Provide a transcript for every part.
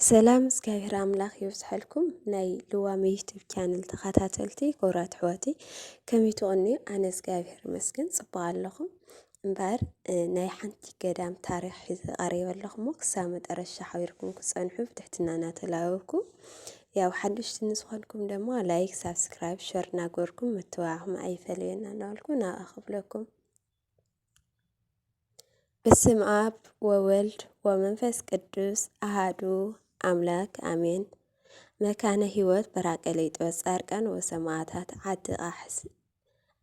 ሰላም እግዚኣብሔር ኣምላኽ ይብዝሐልኩም ናይ ልዋም ዩቱብ ቻነል ተኸታተልቲ ክቡራት ኣሕዋተይ፣ ከመይ ትቕንዩ? ኣነ እግዚኣብሔር ይመስገን ጽቡቕ ኣለኹ። እምበኣር፣ እ፣ ናይ ሓንቲ ገዳም ታሪኽ ሒዘ ቀሪበ ኣለኹ እሞ ክሳብ መጠረሻ ሓቢርኩም ክጸንሑ ብትሕትና እናተላበብኩ፣ ያው ሓደሽቲ ንዝኾንኩም ድማ ላይክ፣ ሳብስክራይብ፣ ሸር እናገበርኩም ምትብባዕኹም ኣይፈለየና እናበልኩ ናብኣ ክብለኩም። በስመ ኣብ ወወልድ ወመንፈስ ቅዱስ ኣሃዱ ኣምላክ ኣሜን። መካነ ሕይወት ጳራቅሊጦስ ጻድቃን ወሰማዕታት ዓዲ ቃሕስ-፣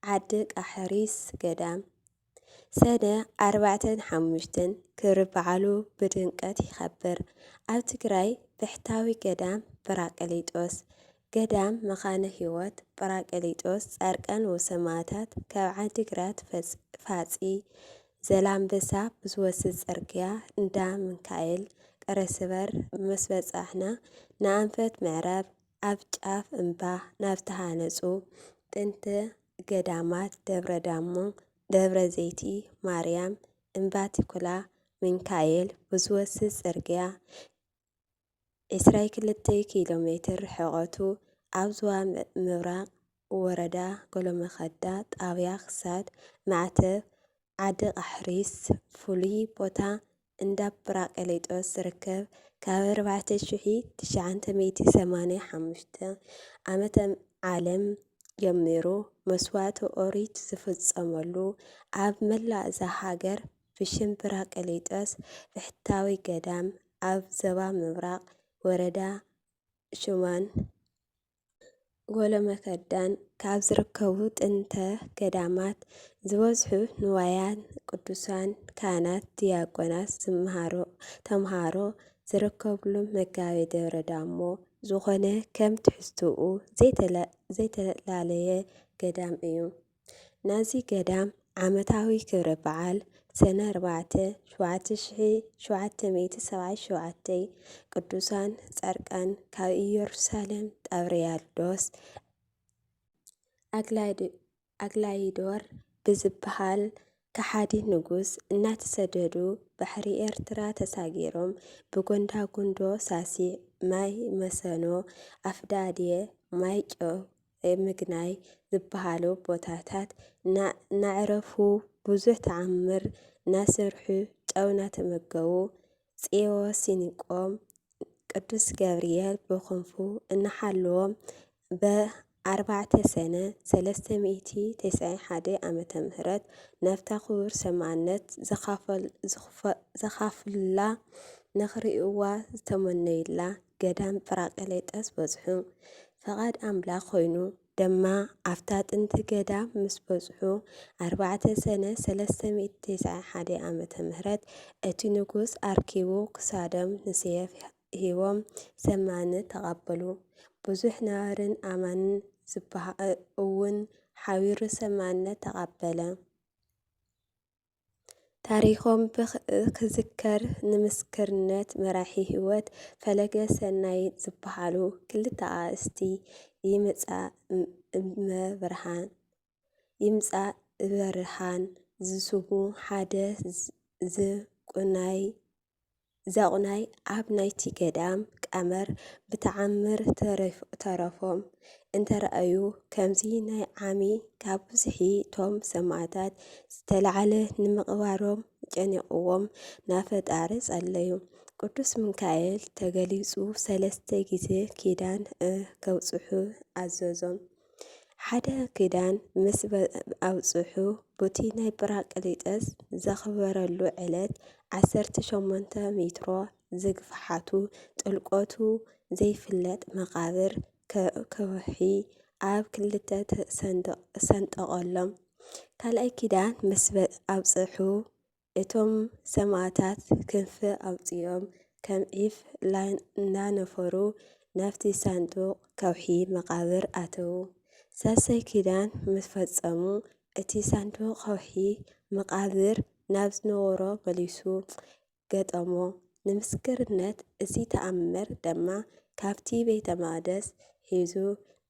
ዓዲ ቃሕሪስ ገዳም። ሰነ ኣርባዕተን ሓሙሽተን ክብሪ በዓሉ ብድምቀት ይኸብር። ኣብ ትግራይ ብሕታዊ ገዳም ጳራቅሊጦስ። ገዳም መካነ ሕይወት ጳራቅሊጦስ ጻድቃን ወሰማዕታት ካብ ዓዲግራት ፈጽ-፣ ፋጺ ዘላንበሳ ብዝወስድ ጽርግያ እንዳ ሚካኤል ቀረስበር ምስ በጻሕና ንኣንፈት ምዕራብ ኣብ ጫፍ እምባ ናብ ተሃነጹ ጥንቲ ገዳማት ደብረ ዳሞ፣ ደብረ ዘይቲ ማርያም፣ እምባ ቲኩላ ሚካኤል ብዝወስድ ጽርግያ ዕስራ ክልተ ኪሎ ሜትር ርሕቐቱ ኣብ ዞባ ም-፣ ምብራቕ ወረዳ ጎለመኸዳ ጣብያ ክሳድ ማዕተብ ዓዲ ቃሕሪስ ፍሉይ ቦታ እንዳ ጳራቅሊጦስ ዝርከብ ካብ ኣርባዕተ ሽሕ ትሽዓተ ሚእቲ ሰማንያ ሓሙሽተ ዓመተ ዓለም ጀሚሩ መስዋዕቲ ኦሪት ዝፍጸመሉ፣ ኣብ መላእ እዛ ሃገር ብሽም ጳራቅሊጦስ ብሕታዊ ገዳም ኣብ ዞባ ምብራቕ ወረዳ ሹማን ጎለመከዳን ካብ ዝርከቡ ጥንተ ገዳማት ዝበዝሑ ንዋያን ቅዱሳን ካህናት፣ ዲያቆናት፣ ዝምሃሩ ተምሃሮ ዝርከብሉ መጋቤ ደብረ ዳሞ ዝኾነ ከም ትሕዝትኡ ዘይተለ-፣ ዘይተላለየ ገዳም እዩ። ናዚ ገዳም ዓመታዊ ክብረ በዓል ሰነ ኣርባዕተ ሸውዓተ ሽሕ ሸውዓተ ሚእቲ ሰብዓን ሸውዓተን ቅዱሳን ጻድቃን ካብ ኢየሩሳሌም ጣብርያዶስ ኣግላይድ-፣ ኣግላይዶር ብዝበሃል ከሓዲ ንጉስ እናተሰደዱ ባሕሪ ኤርትራ ተሳጊሮም ብጎንዳጉንዶ ሳሲዕ፣ ማይ መሰኖ፣ ኣፍዳድየ፣ ማይ ጨው፣ ምግናይ ዝበሃሉ ቦታታት እና-፣ እናዕረፉ ብዙሕ ተኣምር እናሰርሑ ጨው እናተመገቡ ጽዮን ሲኒቆም ቅዱስ ገብርኤል ብክንፉ እናሓለዎም ብኣርባዕተ ሰነ ሰለስተ ሚእቲ ተስዓን ሓደን ዓመተ ምህረት ናብታ ክቡር ሰማእነት ዘኻፈል-፣ ዝኽፈ-፣ ዘኻፍሉላ ንኽርእይዋ ዝተመነዩላ ገዳም ጳራቅሊጦስ በጽሑ። ፈቓድ ኣምላኽ ኮይኑ ድማ ኣብታ ጥንቲ ገዳም ምስ በጽሑ ኣርባዕተ ሰነ ሰለስተ ሚእቲ ተስዓን ሓደን ዓመተ ምህረት እቲ ንጉስ ኣርኪቡ ክሳዶም ንሰየፍ ሂቦም ሰማእነት ተቐበሉ። ብዙሕ ነባርን ኣማንን ዝበሃ-፣ እውን ሓቢሩ ሰማእነት ተቐበለ። ታሪኾም ብኽ-፣ ክዝከር ንምስክርነት መራሒ ህይወት ፈለገ ሰናይ ዝበሃሉ ክልተ ኣርእስቲ ይምጻእ እመ ብርሃን፣ ይምጻእ ብርሃን ዝስሙ ሓደ ዝ-፣ ዝቁናይ ዘቑናይ ኣብ ናይቲ ገዳም ቀመር ብተኣምር ተረፍ-፣ ተረፎም እንተረኣዩ፣ ከምዚ ናይ ዓሚ ካብ ብዝሒ እቶም ሰማእታት ዝተላዕለ ንምቕባሮም ጨኒቕዎም ናብ ፈጣሪ ጸለዩ። ቅዱስ ሚካኤል ተገሊጹ ሰለስተ ግዜ ኪዳን፣ እ፣ ከብጽሑ ኣዘዞም። ሓደ ኪዳን ምስ በ-፣ ኣብጽሑ፣ ቡቲ ናይ ጳራቅሊጠስ ዘኽበረሉ ዕለት፣ ዓሰርተ ሸሞንተ ሜትሮ ዝግፍሓቱ ጥልቀቱ ዘይፍለጥ መቓብር ከ-፣ ከውሒ ኣብ ክልተ ተሰንደ-፣ ሰንጠቐሎም። ካልኣይ ኪዳን ምስ በ-፣ ኣብጽሑ፣ እቶም ሰማእታት ክንፊ ኣውጺኦም ከም ዒፍ ላ-፣ እናነፈሩ ናብቲ ሳንዱቕ ከውሒ መቓብር ኣተዉ። ሳልሳይ ኪዳን ምስ ፈጸሙ፣ እቲ ሳንዱቕ ከውሒ መቓብር ናብ ዝነበሮ መሊሱ ገጠሞ። ንምስክርነት እዚ ተኣምር ድማ ካብቲ ቤተ መቕደስ ሒዙ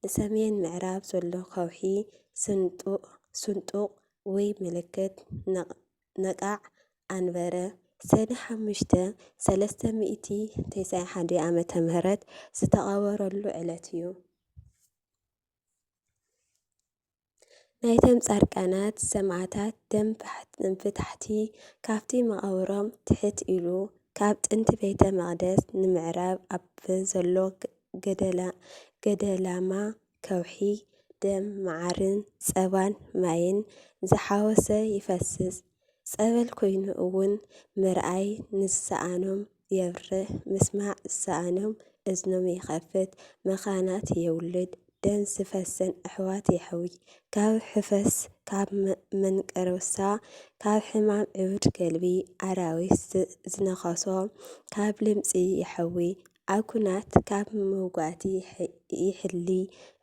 ንሰሜን ምዕራብ ዘሎ ከውሒ ስንጡቕ፣ ስንጡቕ ወይ ምልክት ነቕ-፣ ነቓዕ ኣንበረ። ሰነ ሓሙሽተ ሰለስተ ሚእቲ ተስዓን ሓደን ዓመተ ምህረት ዝተቐበረሉ ዕለት እዩ። ናይቶም ጻድቃናት ሰማዕታት ደም ብታሕቲ ካብቲ መቓብሮም ትሕት ኢሉ ካብ ጥንቲ ቤተ መቕደስ ንምዕራብ ኣብ ዘሎ ገደላማ ከውሒ ደም መዓርን ጸባን ማይን ዝሓወሰ ይፈስስ። ጸበል ኮይኑ እውን ምርኣይ ንዝሰኣኖም የብርህ፣ ምስማዕ ዝሰኣኖም እዝኖም ይኸፍት፣ መኻናት የውልድ፣ ደም ዝፈሰን ኣሕዋት የሕዊ፣ ካብ ሕፈስ፣ ካብ መንቀርሳ፣ ካብ ሕማም ዕውድ ከልቢ ኣራዊት ዝነኸሶ፣ ካብ ልምጺ የሕዊ፣ ኣብ ኲናት ካብ መውጋእቲ ይሕሊ።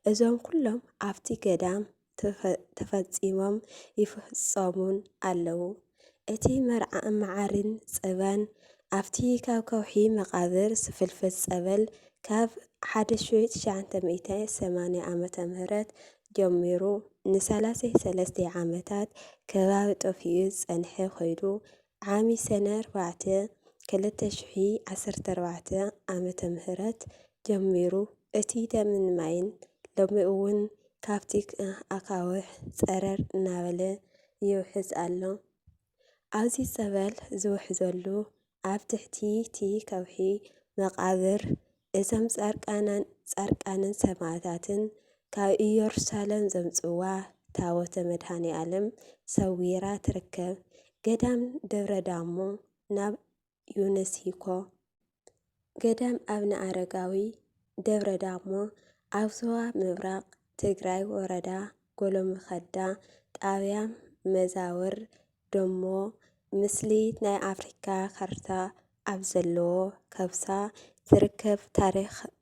እዞም ኩሎም ኣብቲ ገዳም ተፈጺሞም ይፍጸሙን ኣለዉ። እቲ መዓርን ጸባን ኣብቲ ካብ ከውሒ መቓብር ዝፍልፍል ጸበል ካብ ሓደ ሺሕ ትሽዓተ ሚእቲ ሰማንያ ዓመተ ምህረት ጀሚሩ ንሰላሳ ሰለስተ ዓመታት ከባቢ ጠፊኡ ዝጸንሐ ኮይኑ ዓሚ ሰነ ኣርባዕተ ክልተ ሺሕ ዓሰርተ ኣርባዕተ ዓመተ ምህረት ጀሚሩ እቲ ደምን ማይን ሎሚ እውን ካብቲ ኣኻውሕ ጸረር እናበለ ይውሕዝ ኣሎ። ኣብዚ ጸበል ዝውሕዘሉ ኣብ ትሕቲ እቲ ከውሒ መቓብር እዞም ጻድቃንን ሰማእታትን ካብ ኢየሩሳሌም ዘምጽዋ ታቦተ መድኃኔ ዓለም ሰዊራ ትርከብ። ገዳም ደብረ ዳሞ ናብ ዩነስኮ። ገዳም ኣብነ ኣረጋዊ ደብረ ዳሞ ኣብ ዞባ ምብራቕ ትግራይ ወረዳ ጎሎምኸዳ ጣብያ መዛወር ደሞ ምስሊ ናይ ኣፍሪካ ካርታ ኣብ ዘለዎ ከብሳ ዝርከብ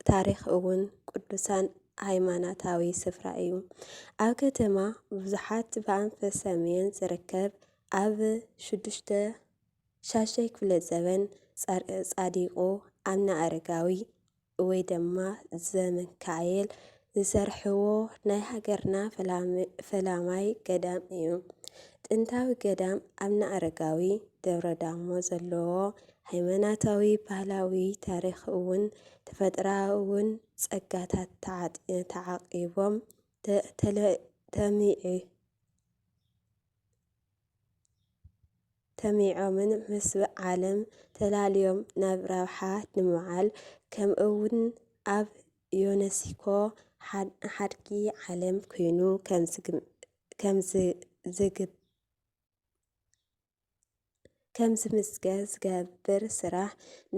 ታሪኽ እውን ቅዱሳን ሃይማኖታዊ ስፍራ እዩ። ኣብ ከተማ ብዙሓት ብኣንፈት ሰሜን ዝርከብ ኣብ ሽዱሽተ ሻሻይ ክፍለ ዘበን ጻዲቁ ኣብነ ኣረጋዊ ወይ ድማ ዘመንካኤል ዝሰርሕዎ ናይ ሃገርና ፈላማይ ገዳም እዩ። ጥንታዊ ገዳም ኣብነ ኣረጋዊ ደብረ ዳሞ ዘለዎ ሃይማኖታዊ ባህላዊ ታሪኽ እውን ተፈጥሮኣውን ጸጋታት ተዓቂቦም ተሚዒ ተሚዖምን ምስ ዓለም ተላልዮም ናብ ረብሓ ንምውዓል ከምኡውን ኣብ ዮነስኮ ሓድጊ ዓለም ኮይኑ ከም ዝምዝገብ ዝገብር ስራሕ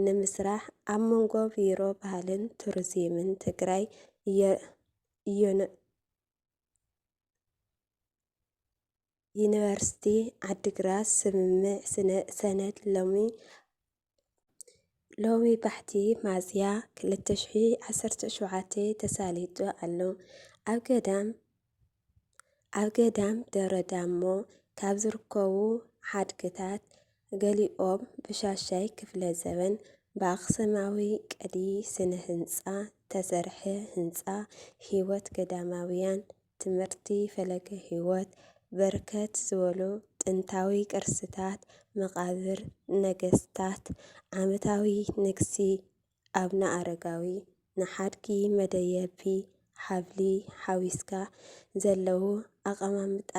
ንምስራሕ ኣብ መንጎ ቢሮ ባህልን ቱሪዝምን ትግራይ ዩኒቨርሲቲ ዓዲግራት ስምምዕ ሰነድ ሎሚ ሎሚ ባሕቲ ሚያዝያ ክልተ ሺሕ ዓሰርተ ሸውዓተ ተሳሊጡ ኣሎ። ኣብ ገዳም ኣብ ገዳም ደብረ ዳሞ ካብ ዝርከቡ ሓድግታት ገሊኦም ብሻሻይ ክፍለ ዘበን ብኣኽሱማዊ ቅዲ ስነ ህንፃ ተሰርሐ ህንፃ ህይወት ገዳማውያን ትምህርቲ ፈለገ ህይወት በርከት ዝበሉ ጥንታዊ ቅርስታት መቓብር ነገስታት ዓመታዊ ንግሲ ኣብነ ኣረጋዊ ንሓድጊ መደየቢ ሓብሊ ሓዊስካ ዘለዉ ኣቐማምጣ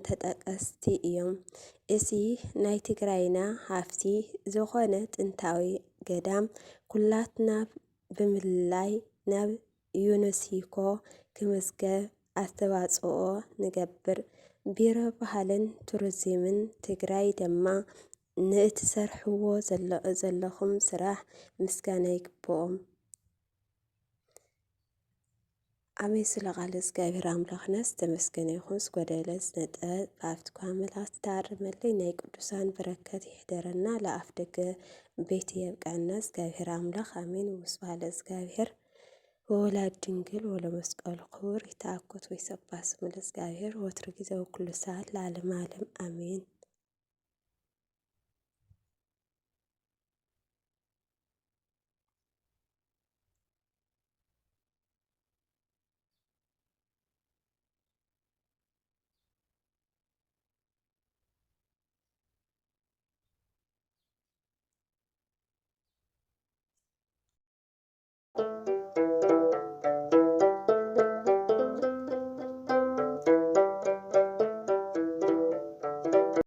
ተጠቀስቲ እዮም። እዚ ናይ ትግራይና ሃፍቲ ዝኾነ ጥንታዊ ገዳም ኩላትና ብምልላይ ናብ ዩነስኮ ክምዝገብ ኣስተዋፅኦ ንገብር። ቢሮ ባህልን ቱሪዝምን ትግራይ ድማ ንእትሰርሕዎ ዘለኹም ስራሕ ምስጋና ይግብኦም። ኣሜን። ስለ ቃል እግዚኣብሔር ኣምላኽና ዝተመስገነ ይኹን። ዝጎደለ ዝነጠበ ብኣፍትኳ መልኣክ ትተኣርመለይ ናይ ቅዱሳን በረከት ይሕደረና። ለኣፍ ደገ ቤት የብቀዐና እግዚኣብሔር ኣምላኽ ኣሜን። ወስብሐት ለእግዚኣብሔር ወወላዲቱ ድንግል ወለመስቀሉ ክቡር። ይትአኮት ወይሰባህ ስሙ ለእግዚኣብሔር ወትሩ ጊዜ ወኩሉ ሰዓት ለዓለመ ዓለም ኣሜን።